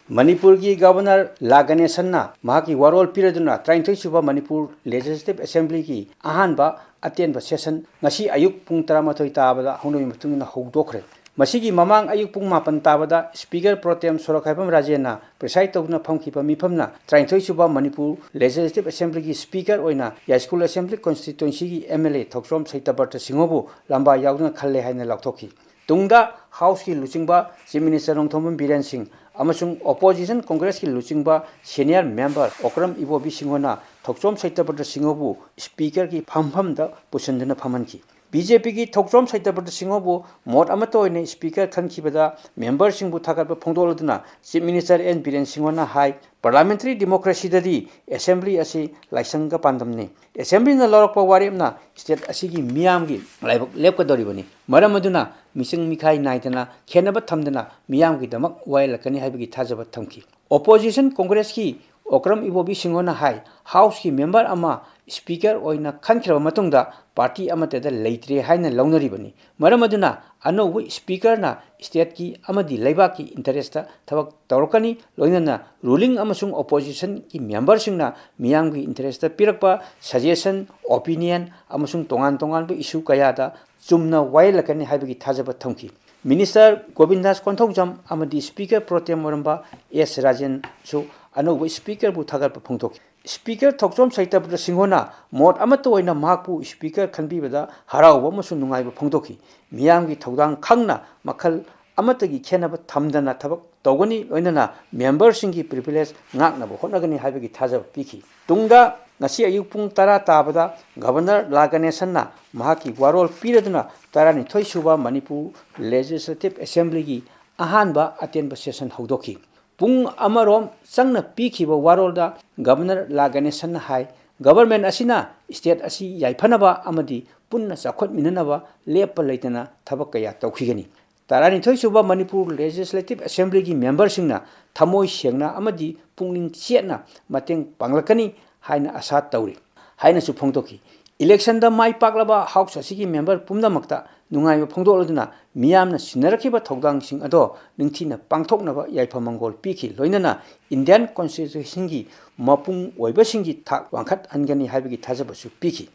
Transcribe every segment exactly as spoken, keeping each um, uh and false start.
ꯃꯅꯤꯄꯨꯔꯒꯤ ꯒꯕꯔꯅꯔ ꯂꯥ ꯒꯅꯦꯁꯟꯅ ꯃꯍꯥꯛꯀꯤ ꯋꯥꯔꯣꯜ ꯄꯤꯔꯗꯨꯅ ꯇꯔꯥꯅꯤꯊꯣꯏ ꯁꯨꯕ ꯃꯅꯤꯄꯨꯔ ꯂꯦꯖꯤꯁꯂꯦꯇꯤꯚ ꯑꯦꯁꯦꯝꯕ꯭ꯂꯤꯒꯤ ꯑꯍꯥꯟꯕ ꯑꯇꯦꯟꯕ ꯁꯦꯁꯟ ꯉꯁꯤ ꯑꯌꯨꯛ ꯄꯨꯡ ꯇꯔꯥꯃꯥꯊꯣꯏ ꯇꯥꯕꯗ ꯍꯧꯅꯕꯤ ꯃꯇꯨꯡ ꯏꯟꯅ ꯍꯧꯗꯣꯛꯈ꯭ꯔꯦ꯫ ꯃꯁꯤꯒꯤ ꯃꯃꯥꯡ ꯑꯌꯨꯛ ꯄꯨꯡ ꯃꯥꯄꯟ ꯇꯥꯕꯗ ꯁ꯭ꯄꯤꯀꯔ ꯄ꯭ꯔꯣꯇꯦꯝ ꯁꯣꯔꯣꯛꯈꯥꯏꯕꯝ ꯔꯥꯖꯦꯟꯅ ꯄ꯭ꯔꯤꯁꯥꯏꯗ ꯇꯧꯗꯨꯅ ꯐꯝꯈꯤꯕ ꯃꯤꯐꯝꯅ ꯇꯔꯥꯅꯤꯊꯣꯏ ꯁꯨꯕ ꯃꯅꯤꯄꯨꯔ ꯂꯦꯖꯤꯁꯂꯦꯇꯤꯚ ꯑꯦꯁꯦꯝꯕ꯭ꯂꯤꯒꯤ ꯁ꯭ꯄꯤꯀꯔ ꯑꯣꯏꯅ ꯌꯥꯏꯁ꯭ꯀꯨꯜ ꯑꯦꯁꯦꯝꯕ꯭ꯂꯤ ꯀꯣꯟꯁꯇꯤꯇ꯭ꯋꯦꯟꯁꯤꯒꯤ ꯑꯦꯝ ꯑꯦꯜ ꯑꯦ ꯊꯣꯛꯆꯣꯝ ꯁꯇ꯭ꯌꯕ꯭ꯔꯇ ꯁꯤꯡꯍꯕꯨ ꯂꯝꯕꯥ ꯌꯥꯎꯗꯨꯅ ꯈꯜꯂꯦ ꯍꯥꯏꯅ ꯂꯥꯎꯊꯣꯛꯈꯤ꯫ ꯇꯨꯡꯗ ꯍꯥꯎꯁꯀꯤ ꯂꯨꯆꯤꯡꯕ ꯆꯤꯐ ꯃꯤꯅꯤꯁꯇꯔ ꯅꯣꯡꯊꯣꯝꯕꯝ ꯕꯤꯔꯦꯟ ꯁꯤꯡ ꯑꯃꯁꯨꯡ ꯑꯣꯄꯣꯖꯤꯁꯟ ꯀꯣꯡꯒ꯭ꯔꯦꯁꯀꯤ ꯂꯨꯆꯤꯡꯕ ꯁꯦꯅꯤꯌꯔ ꯃꯦꯝꯕꯔ ꯑꯣꯀ꯭ꯔꯝ ꯏꯕꯣꯕꯤ ꯁꯤꯡꯍꯅ ꯊꯣꯛꯆꯣꯝ ꯁꯇ꯭ꯌꯕ꯭ꯔꯇ ꯁꯤꯡꯍꯕꯨ ꯁ꯭ꯄꯤꯀꯔꯒꯤ ꯐꯝꯐꯝꯗ ꯄꯨꯁꯤꯟꯗꯨꯅ ꯐꯝꯍꯟꯈꯤ꯫ ꯕꯤ ꯖꯦ ꯄꯤꯒꯤ ꯊꯣꯛꯆꯣꯝ ꯁꯇ꯭ꯌꯕ꯭ꯔꯇ ꯁꯤꯡꯍꯕꯨ ꯃꯣꯠ ꯑꯃꯠꯇ ꯑꯣꯏꯅ ꯁ꯭ꯄꯤꯀꯔ ꯈꯟꯈꯤꯕꯗ ꯃꯦꯝꯕꯔꯁꯤꯡꯕꯨ ꯊꯥꯒꯠꯄ ꯐꯣꯡꯗꯣꯛꯂꯗꯨꯅ ꯆꯤꯐ ꯃꯤꯅꯤꯁꯇꯔ ꯑꯦꯟ ꯕꯤꯔꯦꯟ ꯁꯤꯡꯍꯅ ꯍꯥꯏ, ꯄꯥꯔꯂꯤꯌꯥꯃꯦꯟꯇꯔꯤ ꯗꯤꯃꯣꯀ꯭ꯔꯦꯁꯤꯗꯗꯤ ꯑꯦꯁꯦꯝꯕ꯭ꯂꯤ ꯑꯁꯤ ꯂꯥꯏꯁꯪꯒ ꯄꯥꯟꯗꯝꯅꯤ꯫ ꯑꯦꯁꯦꯝꯕ꯭ꯂꯤꯅ ꯂꯧꯔꯛꯄ ꯋꯥꯔꯦꯞꯅ ꯁ꯭ꯇꯦꯠ ꯑꯁꯤꯒꯤ ꯃꯤꯌꯥꯝꯒꯤ ꯂꯥꯏꯕꯛ ꯂꯦꯞꯀꯗꯧꯔꯤꯕꯅꯤ꯫ ꯃꯔꯝ ꯑꯗꯨꯅ ꯃꯤꯆꯪ ꯃꯤꯈꯥꯏ ꯅꯥꯏꯗꯅ ꯈꯦꯠꯅꯕ ꯊꯝꯗꯅ ꯃꯤꯌꯥꯝꯒꯤꯗꯃꯛ ꯋꯥꯌꯦꯜꯂꯛꯀꯅꯤ ꯍꯥꯏꯕꯒꯤ ꯊꯥꯖꯕ ꯊꯝꯈꯤ꯫ ꯑꯣꯄꯣꯖꯤꯁꯟ ꯀꯣꯡꯒ꯭ꯔꯦꯁꯀꯤ ꯑꯣꯀ꯭ꯔꯝ ꯏꯕꯣꯕꯤ ꯁꯤꯡꯍꯅ ꯍꯥꯏ, ꯍꯥꯎꯁꯀꯤ ꯃꯦꯝꯕꯔ ꯑꯃ ꯁ꯭ꯄꯤꯀꯔ ꯑꯣꯏꯅ ꯈꯟꯈ꯭ꯔꯕ ꯃꯇꯨꯡꯗ ꯄꯥꯔꯇꯤ ꯑꯃꯠꯇꯗ ꯂꯩꯇ꯭ꯔꯦ ꯍꯥꯏꯅ ꯂꯧꯅꯔꯤꯕꯅꯤ꯫ ꯃꯔꯝ ꯑꯗꯨꯅ ꯑꯅꯧꯕ ꯁ꯭ꯄꯤꯀꯔꯅ ꯁ꯭ꯇꯦꯠꯀꯤ ꯑꯃꯗꯤ ꯂꯩꯕꯥꯛꯀꯤ ꯏꯟꯇꯔꯦꯁꯇ ꯊꯕꯛ ꯇꯧꯔꯛꯀꯅꯤ, ꯂꯣꯏꯅꯅ ꯔꯨꯂꯤꯡ ꯑꯃꯁꯨꯡ ꯑꯣꯄꯣꯖꯤꯁꯟꯒꯤ ꯃꯦꯝꯕꯔꯁꯤꯡꯅ ꯃꯤꯌꯥꯝꯒꯤ ꯏꯟꯇꯔꯦꯁꯇ ꯄꯤꯔꯛꯄ ꯁꯖꯦꯁꯟ, ꯑꯣꯄꯤꯅꯤꯌꯟ ꯑꯃꯁꯨꯡ ꯇꯣꯉꯥꯟ ꯇꯣꯉꯥꯟꯕ ꯏꯁꯨ ꯀꯌꯥꯗ ꯆꯨꯝꯅ ꯋꯥꯌꯦꯜꯂꯛꯀꯅꯤ ꯍꯥꯏꯕꯒꯤ ꯊꯥꯖꯕ ꯊꯝꯈꯤ꯫ ꯃꯤꯅꯤꯁꯇꯔ ꯒꯣꯕꯤꯟꯗꯥꯁ ꯀꯣꯟꯊꯧꯖꯝ ꯑꯃꯗꯤ ꯁ꯭ꯄꯤꯀꯔ ꯄ꯭ꯔꯣꯇꯦꯝ ꯑꯣꯏꯔꯝꯕ ꯑꯦꯁ ꯔꯥꯖꯦꯟꯁꯨ ꯑꯅꯧꯕ ꯁ꯭ꯄꯤꯀꯔꯕꯨ ꯊꯥꯒꯠꯄ ꯐꯣꯡꯗꯣꯛꯈꯤ꯫ ꯁ꯭ꯄꯤꯀꯔ ꯊꯣꯛꯆꯣꯝ ꯁꯇ꯭ꯌꯕ꯭ꯔꯇ ꯁꯤꯡꯍꯅ ꯃꯣꯠ ꯑꯃꯠꯇ ꯑꯣꯏꯅ ꯃꯍꯥꯛꯄꯨ ꯁ꯭ꯄꯤꯀꯔ ꯈꯟꯕꯤꯕꯗ ꯍꯔꯥꯎꯕ ꯑꯃꯁꯨꯡ ꯅꯨꯡꯉꯥꯏꯕ ꯐꯣꯡꯗꯣꯛꯈꯤ꯫ ꯃꯤꯌꯥꯝꯒꯤ ꯊꯧꯗꯥꯡ ꯈꯪꯅ ꯃꯈꯜ ꯑꯃꯠꯇꯒꯤ ꯈꯦꯟꯅꯕ ꯊꯝꯗꯅ ꯊꯕꯛ ꯇꯧꯒꯅꯤ, ꯂꯣꯏꯅꯅ ꯃꯦꯝꯕꯔꯁꯤꯡꯒꯤ ꯄ꯭ꯔꯤꯚꯤꯂꯦꯖ ꯉꯥꯛꯅꯕ ꯍꯣꯠꯅꯒꯅꯤ ꯍꯥꯏꯕꯒꯤ ꯊꯥꯖꯕ ꯄꯤꯈꯤ꯫ ꯇꯨꯡꯗ ꯉꯁꯤ ꯑꯌꯨꯛ ꯄꯨꯡ ꯇꯔꯥ ꯇꯥꯕꯗ ꯒꯕꯔꯅꯔ ꯂꯥ ꯒꯅꯦꯁꯟꯅ ꯃꯍꯥꯛꯀꯤ ꯋꯥꯔꯣꯜ ꯄꯤꯔꯗꯨꯅ ꯇꯔꯥꯅꯤꯊꯣꯏ ꯁꯨꯕ ꯃꯅꯤꯄꯨꯔ ꯂꯦꯖꯤꯁꯂꯦꯇꯤꯚ ꯑꯦꯁꯦꯝꯕ꯭ꯂꯤꯒꯤ ꯑꯍꯥꯟꯕ ꯑꯇꯦꯟꯕ ꯁꯦꯁꯟ ꯍꯧꯗꯣꯛꯈꯤ꯫ ꯄꯨꯡ ꯑꯃꯔꯣꯝ ꯆꯪꯅ ꯄꯤꯈꯤꯕ ꯋꯥꯔꯣꯜꯗ ꯒꯕꯔꯅꯔ ꯂꯥ ꯒꯅꯦꯁꯟꯅ ꯍꯥꯏ, ꯒꯕꯔꯃꯦꯟ ꯑꯁꯤꯅ ꯁ꯭ꯇꯦꯠ ꯑꯁꯤ ꯌꯥꯏꯐꯅꯕ ꯑꯃꯗꯤ ꯄꯨꯟꯅ ꯆꯥꯎꯈꯠꯃꯤꯟꯅꯅꯕ ꯂꯦꯞꯄ ꯂꯩꯇꯅ ꯊꯕꯛ ꯀꯌꯥ ꯇꯧꯈꯤꯒꯅꯤ꯫ ꯇꯔꯥꯅꯤꯊꯣꯏ ꯁꯨꯕ ꯃꯅꯤꯄꯨꯔ ꯂꯦꯖꯤꯁꯂꯦꯇꯤꯚ ꯑꯦꯁꯦꯝꯕ꯭ꯂꯤꯒꯤ ꯃꯦꯝꯕꯔꯁꯤꯡꯅ ꯊꯃꯣꯏ ꯁꯦꯡꯅ ꯑꯃꯗꯤ ꯄꯨꯛꯅꯤꯡ ꯆꯦꯠꯅ ꯃꯇꯦꯡ ꯄꯥꯡꯂꯛꯀꯅꯤ ꯍꯥꯏꯅ ꯑꯥꯁꯥ ꯇꯧꯔꯤ ꯍꯥꯏꯅꯁꯨ ꯐꯣꯡꯗꯣꯛꯈꯤ꯫ ꯏꯂꯦꯛꯁꯟꯗ ꯃꯥꯏ ꯄꯥꯛꯂꯕ ꯍꯥꯎꯁ ꯑꯁꯤꯒꯤ ꯃꯦꯝꯕꯔ ꯄꯨꯝꯅꯃꯛꯇ ꯅꯨꯡꯉꯥꯏꯕ ꯐꯣꯡꯗꯣꯛꯂꯗꯨꯅ ꯃꯤꯌꯥꯝꯅ ꯁꯤꯟꯅꯔꯛꯈꯤꯕ ꯊꯧꯗꯥꯡꯁꯤꯡ ꯑꯗꯣ ꯅꯤꯡꯊꯤꯅ ꯄꯥꯡꯊꯣꯛꯅꯕ ꯌꯥꯏꯐ ꯃꯪꯒꯣꯜ ꯄꯤꯈꯤ꯫ ꯂꯣꯏꯅꯅ Indian Constitution ꯒꯤ ꯃꯄꯨꯡ ꯑꯣꯏꯕꯁꯤꯡꯒꯤ ꯊꯥꯛ ꯋꯥꯡꯈꯠꯍꯟꯒꯅꯤ ꯍꯥꯏꯕꯒꯤ ꯊꯥꯖꯕꯁꯨ ꯄꯤꯈꯤ꯫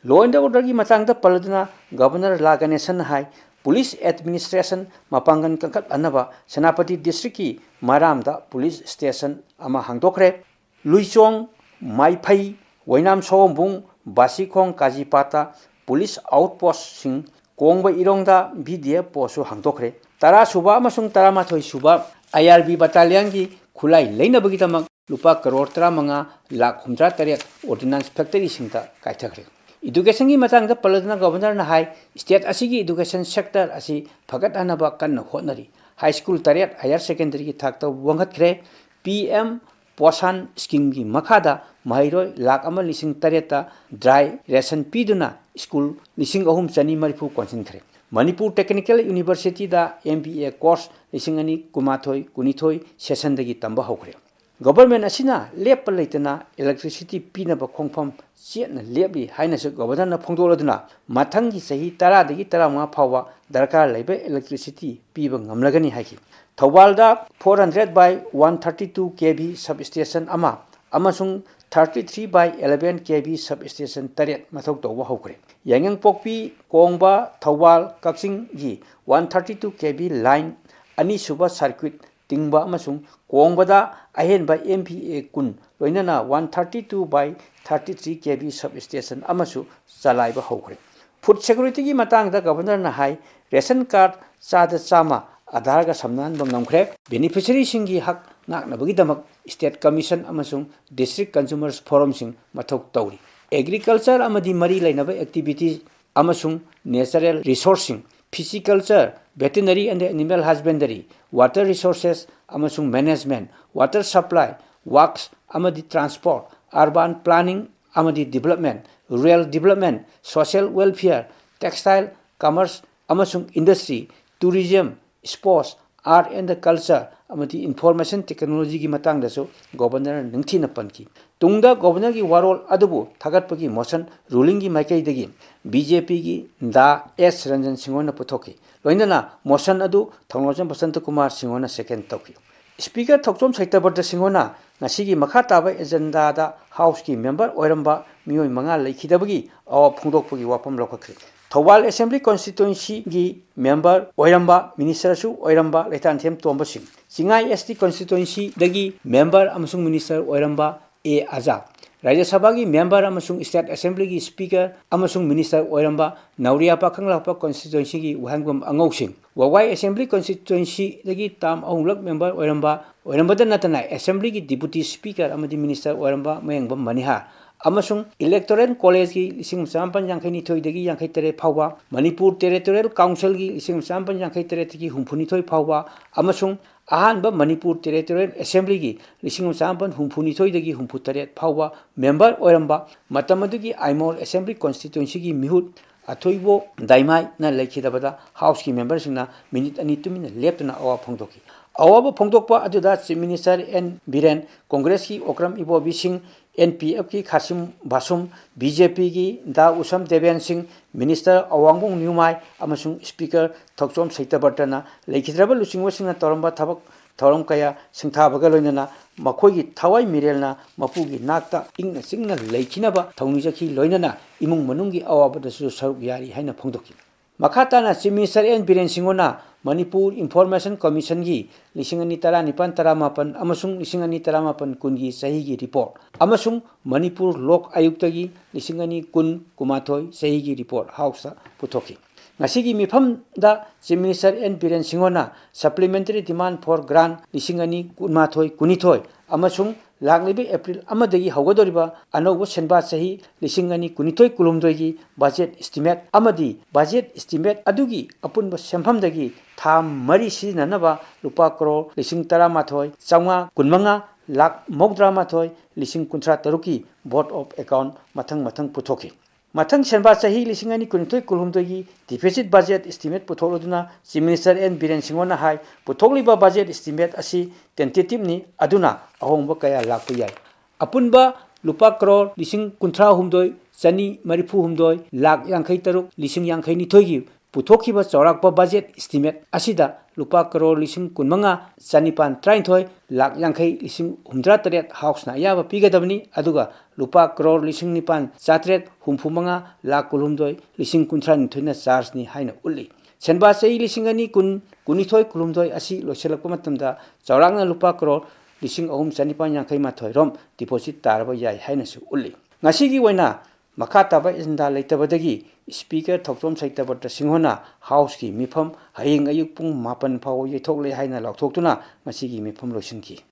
Law and order ꯒꯤ ꯃꯇꯥꯡꯗ ꯄꯜꯂꯗꯨꯅ Governor La Ganesan ꯅ ꯍꯥꯏ, Police administration ꯃꯄꯥꯡꯒꯜ ꯀꯟꯈꯠꯍꯟꯅꯕ ꯁꯦꯅꯥꯄꯇꯤ district ꯀꯤ ꯃꯔꯥꯝꯗ police station ꯑꯃ ꯍꯥꯡꯗꯣꯛꯈ꯭ꯔꯦ꯫ ꯂꯨꯏꯆꯣꯡ, ꯃꯥꯏꯐꯩ, ꯋꯥꯏꯅꯥꯝ ꯁꯑꯣꯝꯕꯨꯡ, ꯕꯥꯁꯤꯈꯣꯡ, ꯀꯥꯖꯤꯄꯥꯇ police outpost ꯁꯤꯡ, ꯀꯣꯡꯕ ꯏꯔꯣꯡꯗ V D F post ꯁꯨ ꯍꯥꯡꯗꯣꯛꯈ꯭ꯔꯦ꯫ ꯇꯔꯥ ꯁꯨꯕ ꯑꯃꯁꯨꯡ ꯇꯔꯥꯃꯥꯊꯣꯏ ꯁꯨꯕ I R B battalion ꯒꯤ ꯈꯨꯠꯂꯥꯏ ꯂꯩꯅꯕꯒꯤꯗꯃꯛ ꯂꯨꯄꯥ ꯀꯔꯣꯔ ꯇꯔꯥꯃꯉꯥ ꯂꯥꯈ ꯍꯨꯝꯗ꯭ꯔꯥ ꯇꯔꯦꯠ ordnance factory ꯁꯤꯡꯗ ꯀꯥꯏꯊꯈ꯭ꯔꯦ꯫ Education ꯒꯤ ꯃꯇꯥꯡꯗ ꯄꯜꯂꯗꯨꯅ Governor ꯅ ꯍꯥꯏ, state ꯑꯁꯤꯒꯤ education sector ꯑꯁꯤ ꯐꯒꯠꯍꯟꯅꯕ ꯀꯟꯅ ꯍꯣꯠꯅꯔꯤ꯫ High school ꯇꯔꯦꯠ, higher secondary ꯒꯤ ꯊꯥꯛꯇ ꯋꯥꯡꯈꯠꯈ꯭ꯔꯦ꯫ P M Poshan scheme ꯒꯤ ꯃꯈꯥꯗ ꯃꯍꯩꯔꯣꯏ ꯂꯥꯈ ꯑꯃ ꯂꯤꯁꯤꯡ ꯇꯔꯦꯠꯇ dry ration ꯄꯤꯗꯨꯅ school ꯂꯤꯁꯤꯡ ꯑꯍꯨꯝ ꯆꯅꯤ ꯃꯔꯤꯐꯨ ꯀꯣꯟꯁꯤꯟꯈ꯭ꯔꯦ꯫ Manipur Technical University the M B A course ꯂꯤꯁꯤꯡ ꯑꯅꯤ ꯀꯨꯟꯃꯥꯊꯣꯏ ꯀꯨꯟꯅꯤꯊꯣꯏ session ꯗꯒꯤ ꯇꯝꯕ ꯍꯧꯈ꯭ꯔꯦ꯫ Government ꯑꯁꯤꯅ ꯂꯦꯞꯄ ꯂꯩꯇꯅ electricity ꯄꯤꯅꯕ ꯈꯣꯡꯐꯝ ꯆꯦꯠꯅ ꯂꯦꯞꯂꯤ ꯍꯥꯏꯅꯁꯨ Governor ꯅ ꯐꯣꯡꯗꯣꯛꯂꯗꯨꯅ ꯃꯊꯪꯒꯤ ꯆꯍꯤ ꯇꯔꯥꯗꯒꯤ ꯇꯔꯥꯃꯉꯥ ꯐꯥꯎꯕ ꯗꯔꯀꯥꯔ ꯂꯩꯕ electricity ꯄꯤꯕ ꯉꯝꯂꯒꯅꯤ ꯍꯥꯏꯈꯤ꯫ ꯊꯧꯕꯥꯜꯗ four hundred by one thirty two K V substation ꯑꯃ ꯑꯃꯁꯨꯡ thirty three by eleven K V substation ꯇꯔꯦꯠ ꯃꯊꯧ ꯇꯧꯕ ꯍꯧꯈ꯭ꯔꯦ꯫ ꯌꯥꯏꯉꯪꯄꯣꯛꯄꯤ, ꯀꯣꯡꯕ, ꯊꯧꯕꯥꯜ, ꯀꯛꯆꯤꯡꯒꯤ one thirty two K V line ꯑꯅꯤꯁꯨꯕ circuit ꯇꯤꯡꯕ ꯑꯃꯁꯨꯡ ꯀꯣꯡꯕꯗ ꯑꯍꯦꯟꯕ M V A ꯀꯨꯟ ꯂꯣꯏꯅꯅ one thirty two by thirty three K V substation ꯑꯃꯁꯨ ꯆꯂꯥꯏꯕ ꯍꯧꯈ꯭ꯔꯦ꯫ Food security ꯒꯤ ꯃꯇꯥꯡꯗ Governor ꯅ ꯍꯥꯏ, ration card ꯆꯥꯗ ꯆꯥꯝꯃ Aadhaar ꯒ ꯁꯝꯅꯍꯟꯕ ꯉꯝꯈ꯭ꯔꯦ꯫ Beneficiary ꯁꯤꯡꯒꯤ ꯍꯛ ꯉꯥꯛꯅꯕꯒꯤꯗꯃꯛ state commission ꯑꯃꯁꯨꯡ district consumers forum ꯁꯤꯡ ꯃꯊꯧ ꯇꯧꯔꯤ꯫ Agriculture ꯑꯃꯗꯤ ꯃꯔꯤ ꯂꯩꯅꯕ activity ꯑꯃꯁꯨꯡ natural resource ꯁꯤꯡ, pisciculture, veterinary and animal husbandry, water resources ꯑꯃꯁꯨꯡ management, water supply, works ꯑꯃꯗꯤ transport, urban planning ꯑꯃꯗꯤ development, rural development, social welfare, textile, commerce ꯑꯃꯁꯨꯡ industry, tourism, sports, art and culture ꯑꯃꯗꯤ ꯏꯟꯐꯣꯔꯃꯦꯁꯟ ꯇꯦꯛꯅꯣꯂꯣꯖꯤꯒꯤ ꯃꯇꯥꯡꯗꯁꯨ governor ꯅꯤꯡꯊꯤꯅ ꯄꯟꯈꯤ꯫ ꯇꯨꯡꯗ ꯒꯣꯕꯔꯅꯔꯒꯤ ꯋꯥꯔꯣꯜ ꯑꯗꯨꯕꯨ ꯊꯥꯒꯠꯄꯒꯤ ꯃꯣꯁꯟ ꯔꯨꯂꯤꯡꯒꯤ ꯃꯥꯏꯀꯩꯗꯒꯤ ꯕꯤ ꯖꯦ ꯄꯤꯒꯤ ꯗꯥ ꯑꯦꯁ ꯔꯟꯖꯟ ꯁꯤꯡꯍꯣꯅ ꯄꯨꯊꯣꯛꯈꯤ꯫ ꯂꯣꯏꯅꯅ ꯃꯣꯁꯟ ꯑꯗꯨ ꯊꯧꯅꯥꯎꯖꯝ ꯕꯁꯟꯇ ꯀꯨꯃꯥꯔ ꯁꯤꯡꯍꯣꯅ ꯁꯦꯀꯦꯟ ꯇꯧꯈꯤ꯫ ꯁ꯭ꯄꯤꯀꯔ ꯊꯣꯛꯆꯣꯝ ꯁꯩꯇꯕ꯭ꯔꯇ ꯁꯤꯡꯍꯣꯅ ꯉꯁꯤꯒꯤ ꯃꯈꯥ ꯇꯥꯕ ꯑꯦꯖꯦꯟꯗꯥꯗ ꯍꯥꯎꯁꯀꯤ ꯃꯦꯝꯕꯔ ꯑꯣꯏꯔꯝꯕ ꯃꯤꯑꯣꯏ ꯃꯉꯥ ꯂꯩꯈꯤꯗꯕꯒꯤ ꯑꯋꯥꯕ ꯐꯣꯡꯗꯣꯛꯄꯒꯤ ꯋꯥꯐꯝ ꯂꯧꯈꯠꯈ꯭ꯔꯦ꯫ ꯊꯧꯕꯥꯜ ꯑꯦꯁꯦꯝꯕ꯭ꯂꯤ ꯀꯣꯟꯁꯇꯤꯇ꯭ꯋꯦꯟꯁꯤꯒꯤ ꯃꯦꯝꯕꯔ ꯑꯣꯏꯔꯝꯕ, ꯃꯤꯅꯤꯁꯇꯔꯁꯨ ꯑꯣꯏꯔꯝꯕ ꯂꯩꯇꯥꯟꯊꯦꯝ ꯇꯣꯝꯕ ꯁꯤꯡ, ꯆꯤꯡꯉꯥꯏ ꯑꯦꯁ ꯇꯤ ꯀꯣꯟꯁꯇꯤꯇ꯭ꯋꯦꯟꯁꯤꯗꯒꯤ ꯃꯦꯝꯕꯔ ꯑꯃꯁꯨꯡ ꯃꯤꯅꯤꯁꯇꯔ ꯑꯣꯏꯔꯝꯕ ꯑꯦ ꯑꯖꯥ, ꯔꯥꯖ꯭ꯌ ꯁꯚꯥꯒꯤ ꯃꯦꯝꯕꯔ ꯑꯃꯁꯨꯡ ꯁ꯭ꯇꯦꯠ ꯑꯦꯁꯦꯝꯕ꯭ꯂꯤꯒꯤ ꯁ꯭ꯄꯤꯀꯔ ꯑꯃꯁꯨꯡ ꯃꯤꯅꯤꯁꯇꯔ ꯑꯣꯏꯔꯝꯕ ꯅꯧꯔꯤꯌꯥ ꯄꯥꯈꯪꯂꯥꯛꯄ ꯀꯣꯟꯁꯇꯤꯇ꯭ꯋꯦꯟꯁꯤꯒꯤ ꯋꯥꯍꯦꯡꯕꯝ ꯑꯉꯧ ꯁꯤꯡ, ꯋꯥꯋꯥꯏ ꯑꯦꯁꯦꯝꯕ꯭ꯂꯤ ꯀꯣꯟꯁꯇꯤꯇ꯭ꯋꯦꯟꯁꯤꯗꯒꯤ ꯇꯥꯝ ꯑꯍꯨꯝꯂꯛ ꯃꯦꯝꯕꯔ ꯑꯣꯏꯔꯝꯕ, ꯑꯣꯏꯔꯝꯕꯗ ꯅꯠꯇꯅ ꯑꯦꯁꯦꯝꯕ꯭ꯂꯤꯒꯤ ꯗꯤꯄꯨꯇꯤ ꯁ꯭ꯄꯤꯀꯔ ꯑꯃꯗꯤ ꯃꯤꯅꯤꯁꯇꯔ ꯑꯣꯏꯔꯝꯕ ꯃꯌꯦꯡꯕꯝ ꯃꯅꯤꯍꯥꯔ ꯑꯃꯁꯨꯡ ꯏꯂꯦꯛꯇꯣꯔꯦꯜ ꯀꯣꯂꯦꯖꯀꯤ ꯂꯤꯁꯤꯡ ꯑꯃ ꯆꯃꯥꯄꯟ ꯌꯥꯡꯈꯩ ꯅꯤꯊꯣꯏꯗꯒꯤ ꯌꯥꯡꯈꯩ ꯇꯔꯦꯠ ꯐꯥꯎꯕ, ꯃꯅꯤꯄꯨꯔ ꯇꯦꯔꯤꯇꯣꯔꯤꯌꯦꯜ ꯀꯥꯎꯟꯁꯤꯜꯒꯤ ꯂꯤꯁꯤꯡ ꯑꯃ ꯆꯃꯥꯄꯟ ꯌꯥꯡꯈꯩ ꯇꯔꯦꯠꯇꯒꯤ ꯍꯨꯝꯐꯨ ꯅꯤꯊꯣꯏ ꯐꯥꯎꯕ ꯑꯃꯁꯨꯡ ꯑꯍꯥꯟꯕ ꯃꯅꯤꯄꯨꯔ ꯇꯦꯔꯤꯇꯣꯔꯤꯌꯦꯜ ꯑꯦꯁꯦꯝꯕ꯭ꯂꯤꯒꯤ ꯂꯤꯁꯤꯡ ꯑꯃ ꯆꯃꯥꯄꯟ ꯍꯨꯝꯐꯨ ꯅꯤꯊꯣꯏꯗꯒꯤ ꯍꯨꯝꯐꯨ ꯇꯔꯦꯠ ꯐꯥꯎꯕ ꯃꯦꯝꯕꯔ ꯑꯣꯏꯔꯝꯕ, ꯃꯇꯝ ꯑꯗꯨꯒꯤ ꯑꯥꯏꯃꯣꯜ ꯑꯦꯁꯦꯝꯕ꯭ꯂꯤ ꯀꯣꯟꯁꯇꯤꯇ꯭ꯋꯦꯟꯁꯤꯒꯤ ꯃꯤꯍꯨꯠ ꯑꯊꯣꯏꯕꯣ ꯗꯥꯏꯃꯥꯏꯅ ꯂꯩꯈꯤꯗꯕꯗ ꯍꯥꯎꯁꯀꯤ ꯃꯦꯝꯕꯔꯁꯤꯡꯅ ꯃꯤꯅꯤꯠ ꯑꯅꯤ ꯇꯨꯃꯤꯟꯅ ꯂꯦꯞꯇꯨꯅ ꯑꯋꯥꯕ ꯐꯣꯡꯗꯣꯛꯈꯤ꯫ ꯑꯋꯥꯕ ꯐꯣꯡꯗꯣꯛꯄ ꯑꯗꯨꯗ ꯆꯤꯐ ꯃꯤꯅꯤꯁꯇꯔ ꯑꯦꯟ ꯕꯤꯔꯦꯟ, ꯀꯣꯡꯒ꯭ꯔꯦꯁꯀꯤ ꯑꯣꯀ꯭ꯔꯝ ꯏꯕꯣꯕꯤ ꯁꯤꯡ, ꯑꯦꯟ ꯄꯤ ꯑꯦꯐꯀꯤ ꯈꯥꯁꯤꯝ ꯕꯥꯁꯨꯝ, ꯕꯤ ꯖꯦ ꯄꯤꯒꯤ ꯗꯥ ꯎꯁꯝ ꯗꯦꯕꯦꯟ ꯁꯤꯡ, ꯃꯤꯅꯤꯁꯇꯔ ꯑꯋꯥꯡꯕꯣꯡ ꯅ꯭ꯌꯨꯃꯥꯏ ꯑꯃꯁꯨꯡ ꯁ꯭ꯄꯤꯀꯔ ꯊꯣꯛꯆꯣꯝ ꯁꯩꯇꯕ꯭ꯔꯇꯅ ꯂꯩꯈꯤꯗ꯭ꯔꯕ ꯂꯨꯆꯤꯡꯕꯁꯤꯡꯅ ꯇꯧꯔꯝꯕ ꯊꯕꯛ ꯊꯧꯔꯝ ꯀꯌꯥ ꯁꯤꯡꯊꯥꯕꯒ ꯂꯣꯏꯅꯅ ꯃꯈꯣꯏꯒꯤ ꯊꯋꯥꯏ ꯃꯤꯔꯦꯜꯅ ꯃꯄꯨꯒꯤ ꯅꯥꯛꯇ ꯏꯪꯅ ꯆꯤꯛꯅ ꯂꯩꯈꯤꯅꯕ ꯊꯧꯅꯤꯖꯈꯤ, ꯂꯣꯏꯅꯅ ꯏꯃꯨꯡ ꯃꯅꯨꯡꯒꯤ ꯑꯋꯥꯕꯗꯁꯨ ꯁꯔꯨꯛ ꯌꯥꯔꯤ ꯍꯥꯏꯅ ꯐꯣꯡꯗꯣꯛꯈꯤ꯫ ꯃꯈꯥ ꯇꯥꯅ ꯆꯤꯐ ꯃꯤꯅꯤꯁꯇꯔ ꯑꯦꯟ ꯕꯤꯔꯦꯟ ꯁꯤꯡꯍꯅ ꯃꯅꯤꯄꯨꯔ ꯏꯟꯐꯣꯔꯃꯦꯁꯟ ꯀꯃꯤꯁꯟꯒꯤ ꯂꯤꯁꯤꯡ ꯑꯅꯤ ꯇꯔꯥꯅꯤꯄꯥꯟ ꯇꯔꯥꯃꯥꯄꯟ ꯑꯃꯁꯨꯡ ꯂꯤꯁꯤꯡ ꯑꯅꯤ ꯇꯔꯥꯃꯥꯄꯟ ꯀꯨꯟꯒꯤ ꯆꯍꯤꯒꯤ ꯔꯤꯄꯣꯔꯠ ꯑꯃꯁꯨꯡ ꯃꯅꯤꯄꯨꯔ ꯂꯣꯛ ꯑꯌꯨꯛꯇꯒꯤ ꯂꯤꯁꯤꯡ ꯑꯅꯤ ꯀꯨꯟ ꯀꯨꯟꯃꯥꯊꯣꯏ ꯆꯍꯤꯒꯤ ꯔꯤꯄꯣꯔꯠ ꯍꯥꯎꯁꯇ ꯄꯨꯊꯣꯛꯈꯤ꯫ ꯉꯁꯤꯒꯤ ꯃꯤꯐꯝꯗ ꯆꯤꯐ ꯃꯤꯅꯤꯁꯇꯔ ꯑꯦꯟ ꯕꯤꯔꯦꯟ ꯁꯤꯡꯍꯅ Supplementary Demand for Grant ꯂꯤꯁꯤꯡ ꯑꯅꯤ ꯀꯨꯟꯃꯥꯊꯣꯏ ꯀꯨꯟꯅꯤꯊꯣꯏ ꯑꯃꯁꯨꯡ ꯂꯥꯛꯂꯤꯕ ꯑꯦꯄ꯭ꯔꯤꯜ ꯑꯃꯗꯒꯤ ꯍꯧꯒꯗꯧꯔꯤꯕ ꯑꯅꯧꯕ ꯁꯦꯟꯕꯥ ꯆꯍꯤ ꯂꯤꯁꯤꯡ ꯑꯅꯤ ꯀꯨꯟꯅꯤꯊꯣꯏ ꯀꯨꯟꯍꯨꯝꯗꯣꯏꯒꯤ ꯕꯖꯦꯠ ꯏꯁꯇꯤꯃꯦꯠ ꯑꯃꯗꯤ ꯕꯖꯦꯠ ꯏꯁꯇꯤꯃꯦꯠ ꯑꯗꯨꯒꯤ ꯑꯄꯨꯟꯕ ꯁꯦꯟꯐꯝꯗꯒꯤ ꯊꯥ ꯃꯔꯤ ꯁꯤꯖꯤꯟꯅꯅꯕ ꯂꯨꯄꯥ ꯀ꯭ꯔꯣꯔ ꯂꯤꯁꯤꯡ ꯇꯔꯥꯃꯥꯊꯣꯏ ꯆꯥꯝꯃꯉꯥ ꯀꯨꯟꯃꯉꯥ ꯂꯥꯛ ꯃꯧꯗ꯭ꯔꯥ ꯃꯥꯊꯣꯏ ꯂꯤꯁꯤꯡ ꯀꯨꯟꯊ꯭ꯔꯥ ꯇꯔꯨꯛꯀꯤ vote of account ꯃꯊꯪ ꯃꯊꯪ ꯄꯨꯊꯣꯛꯈꯤ꯫ ꯃꯊꯪ ꯁꯦꯟꯕꯥ ꯆꯍꯤ ꯂꯤꯁꯤꯡ ꯑꯅꯤ ꯀꯨꯟꯅꯤꯊꯣꯏ ꯀꯨꯟꯍꯨꯝꯗꯣꯏꯒꯤ deficit budget estimate ꯄꯨꯊꯣꯛꯂꯗꯨꯅ Chief Minister N Biren ꯁꯤꯡꯍꯅ ꯍꯥꯏ, ꯄꯨꯊꯣꯛꯂꯤꯕ budget estimate ꯑꯁꯤ tentative ꯅꯤ, ꯑꯗꯨꯅ ꯑꯍꯣꯡꯕ ꯀꯌꯥ ꯂꯥꯛꯄ ꯌꯥꯏ꯫ ꯑꯄꯨꯟꯕ ꯂꯨꯄꯥ ꯀꯔꯣꯔ ꯂꯤꯁꯤꯡ ꯀꯨꯟꯊ꯭ꯔꯥ ꯍꯨꯝꯗꯣꯏ ꯆꯅꯤ ꯃꯔꯤꯐꯨ ꯍꯨꯝꯗꯣꯏ ꯂꯥꯛ ꯌꯥꯡꯈꯩ ꯇꯔꯨꯛ ꯂꯤꯁꯤꯡ ꯌꯥꯡꯈꯩ ꯅꯤꯊꯣꯏꯒꯤ ꯄꯨꯊꯣꯛꯈꯤꯕ ꯆꯥꯎꯔꯥꯛꯄ budget estimate ꯑꯁꯤꯗ ꯂꯨꯄꯥ ꯀꯔꯣꯔ ꯂꯤꯁꯤꯡ ꯀꯨꯟꯃꯉꯥ ꯆꯅꯤꯄꯥꯟ ꯇꯔꯥꯅꯤꯊꯣꯏ ꯂꯥꯛ ꯌꯥꯡꯈꯩ ꯂꯤꯁꯤꯡ ꯍꯨꯝꯗ꯭ꯔꯥ ꯇꯔꯦꯠ House ꯅ ꯑꯌꯥꯕ ꯄꯤꯒꯗꯕꯅꯤ, ꯑꯗꯨꯒ ꯂꯨꯄꯥ ꯀꯔꯣꯔ ꯂꯤꯁꯤꯡ ꯅꯤꯄꯥꯟ ꯆꯥꯇ꯭ꯔꯦꯠ ꯍꯨꯝꯐꯨ ꯃꯉꯥ ꯂꯥꯛ ꯀꯨꯟꯍꯨꯝꯗꯣꯏ ꯂꯤꯁꯤꯡ ꯀꯨꯟꯊ꯭ꯔꯥ ꯅꯤꯊꯣꯏꯅ charge ꯅꯤ ꯍꯥꯏꯅ ꯎꯠꯂꯤ꯫ ꯁꯦꯟꯕꯥ ꯆꯍꯤ ꯂꯤꯁꯤꯡ ꯑꯅꯤ ꯀꯨꯟ, ꯀꯨꯟꯅꯤꯊꯣꯏ, ꯀꯨꯟꯍꯨꯝꯗꯣꯏ ꯑꯁꯤ ꯂꯣꯏꯁꯤꯜꯂꯛꯄ ꯃꯇꯝꯗ ꯆꯥꯎꯔꯥꯛꯅ ꯂꯨꯄꯥ ꯀꯔꯣꯔ ꯂꯤꯁꯤꯡ ꯑꯍꯨꯝ ꯆꯅꯤꯄꯥꯟ ꯌꯥꯡꯈꯩ ꯃꯥꯊꯣꯏ ꯔꯣꯝ deposit ꯇꯥꯔꯕ ꯌꯥꯏ ꯍꯥꯏꯅꯁꯨ ꯎꯠꯂꯤ꯫ ꯉꯁꯤꯒꯤ ꯑꯣꯏꯅ ꯃꯈꯥ ꯇꯥꯕ agenda ꯂꯩꯇꯕꯗꯒꯤ Speaker ꯊꯣꯛꯆꯣꯝ ꯁꯩꯇꯕ꯭ꯔꯇ ꯁꯤꯡꯍꯅ House ꯀꯤ ꯃꯤꯐꯝ ꯍꯌꯦꯡ ꯑꯌꯨꯛ ꯄꯨꯡ ꯃꯥꯄꯟ ꯐꯥꯎꯕ ꯌꯩꯊꯣꯛꯂꯦ ꯍꯥꯏꯅ ꯂꯥꯎꯊꯣꯛꯇꯨꯅ ꯉꯁꯤꯒꯤ ꯃꯤꯐꯝ ꯂꯣꯏꯁꯤꯟꯈꯤ꯫